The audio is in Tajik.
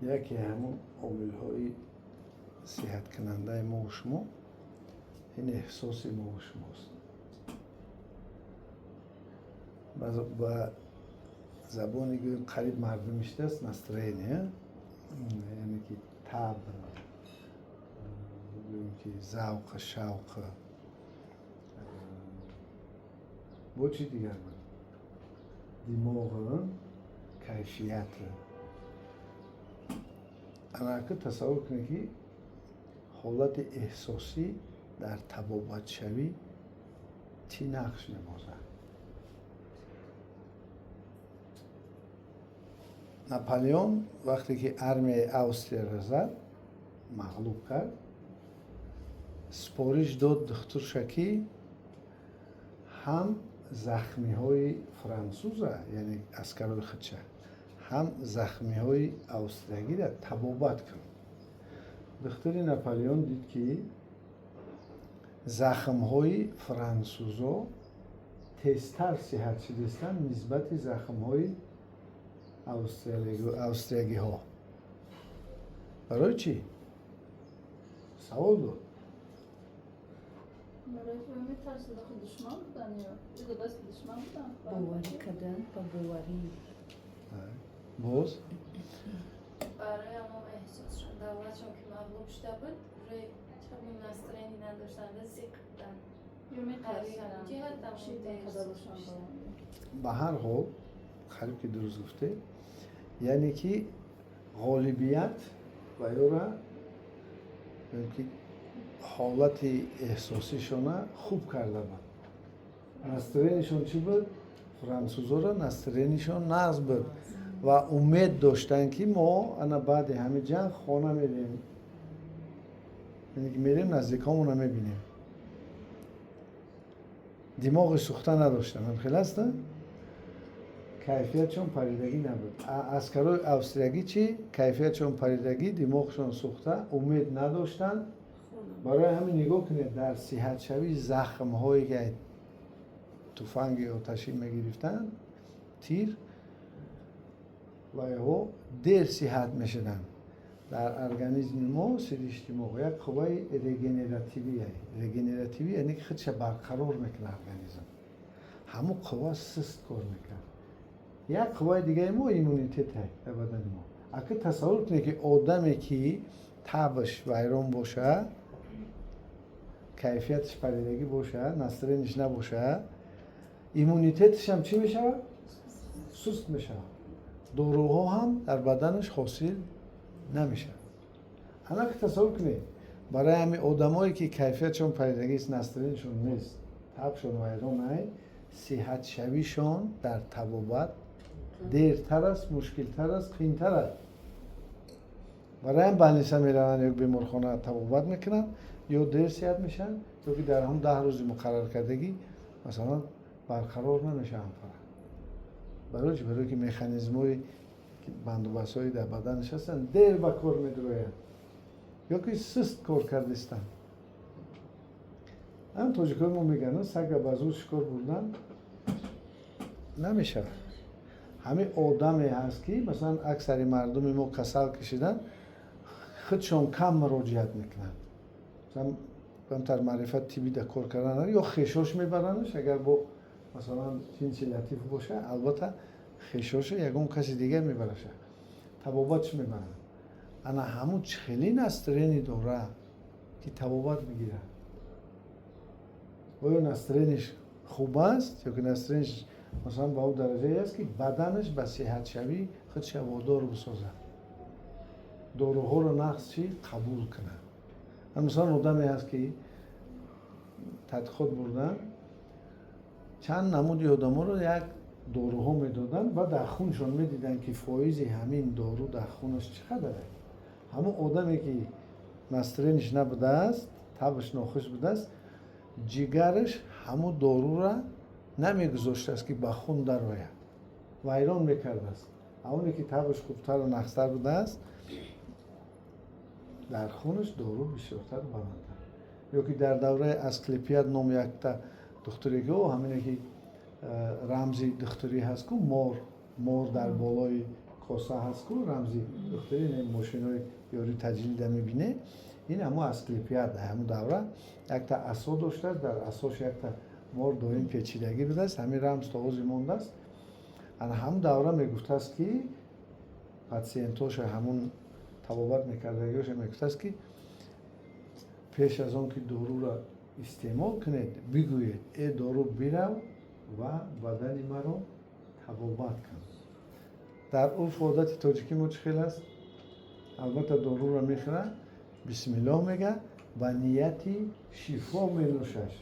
Яке ҳамун омилҳои сиҳаткунандаи мову шумо ин эҳсоси мову шумост. Ба забони гӯем қариб мардумиштааст настроение, яъне ки таб, гӯем ки завқ, шавқ, бо чӣ дигар буд, димоғ, кайфият. Анака тасаввур кунед, ки ҳолати эҳсосӣ дар табобатшавӣ чӣ нақш мебозад. Наполеон вақте ки армияи Австрияро зад, мағлуб кард, супориш дод духтурша, ки ҳам захмиҳои франсуза, яъне аскарои худша, ҳам захмиҳои австриягиро табобат кун. Духтури Наполеон дид, ки захмҳои франсузо тезтар сиҳат шудастанд нисбати захмҳои австриягиҳо. Барои чӣ? Савол дод. Боварӣ кардан ба боварӣ. Боз? Барои ҳамон эҳсосшон, давлатшон ки мағлуб шуда буд, уже настроение надоштанда, зиқ буданд. Ба ҳар ҳол, қариб ки дуруст гуфте, яъне ки ғолибият ва ёра ки ҳолати эҳсосишона хуб карда буд. Настроение шон чӣ буд? Франсузоро настроение шон нағз буд ва умед доштанд, ки мо ана баъди ҳамин ҷанг хона мерем, яъне ки мерем, наздикҳомонро мебинем. Димоғи сӯхта надоштанд, ҳамхел аста, кайфиятшон паридагӣ набуд. Аскарои австриягӣ чӣ? Кайфиятшон паридагӣ, димоғшон сӯхта, умед надоштанд. Барои ҳамин нигоҳ кунед, дар сиҳатшавии захмҳое ки туфанги оташин мегирифтанд, тир вайҳо дер сиҳат мешуданд. Дар организми мо, сиришти мо як қувваи регенеративия. Регенеративӣ яъне ки худша барқарор мекунад организм. Ҳамун қувва суст кор мекард. Як қувваи дигаи мо иммунитет дар бадани мо. Ака тасаввур кунед, ки одаме ки табаш вайрон боша, кайфияташ паридагӣ боша, настроение ш набоша, иммунитеташам чӣ мешавад? Суст мешавад. Доруҳо ҳам дар баданаш ҳосил намешавад. Анака тасаввур кунед, барои ҳамин одамое ки кайфиятшон паридагист, настроение шон нест, табшон вайрон ай, сиҳатшавишон дар табобат дертар аст, мушкилтар аст, қиинтар аст. Барои ҳам больница мераванд ё беморхона, табобат мекунанд, ё дер сиҳат мешаванд, ё ки дар ҳамн 10 рӯзи муқарраркардагӣ, масалан, барқарор намешаванд фақат. Барои чӣ? Барое ки механизмҳои бандубастҳои дар баданаш ҳастанд, дер ба кор медуроянд ё ки суст кор кардистанд. Ҳам тоҷикои мо мегӯянд, сага ба зур шикор бурдан намешавад. Ҳамин одаме ҳаст, ки масалан аксари мардуми мо касал кашидан, худшон кам муроҷиат мекунанд, масалан камтар маърифати тиббӣ дар кор кардан, ё хешош мебаранаш. Агар бо масалан ҷинси латиф боша, албатта хешоша, ягон каси дигар мебараша, табобатш мебаранд. Ана ҳамун хеле настроение дора, ки табобат мегирад? Оё настроение ш хуб аст ё ки настроение ш масалан ба ӯ дараҷае аст, ки баданаш ба сиҳатшавӣ худша водор бисозад, доруҳоро нағз чӣ қабул кунад? Масалан, одаме ҳаст, ки тадқиқот бурдан, чанд намуди одаморо як доруҳо медоданд ва дар хуншон медиданд, ки фоизи ҳамин дору дар хунаш чӣ қадар аст. Ҳамон одаме ки настроение ш набудааст, табаш нохуш будааст, ҷигараш ҳамун дорура намегузоштааст, ки ба хун дарояд, вайрон мекардааст. Ҳамоне ки табаш хубтару нағзтар будааст, дар хунаш дору бисёртару баландтар. Ё ки дар давраи Асклепиад ном якта духтуре ки ҳамине ки рамзи духтурӣ ҳаст ку, мор, мор дар болои Коса ҳаст ку, рамзи духтари, мошинои ёри таҷлида мебине, ин ҳамо Асклепиад. Ҳамун давра якта асо доштааст, дар асош якта мор доим печидагӣ будааст. Ҳамин рамз то ҳозир мондааст. Ана ҳамун давра мегуфтааст, ки пациентоша, ҳамун табобат мекардагиоша мегуфтааст, ки пеш аз он ки доруро истеъмол кунед, бигӯед: «Э дору, бирав ва бадани маро табобат кун». Дар урфу одати тоҷикӣ мо чӣ хел аст? Албатта, доруро мехӯрад, бисмиллоҳ мега, ба нияти шифо менӯшаш.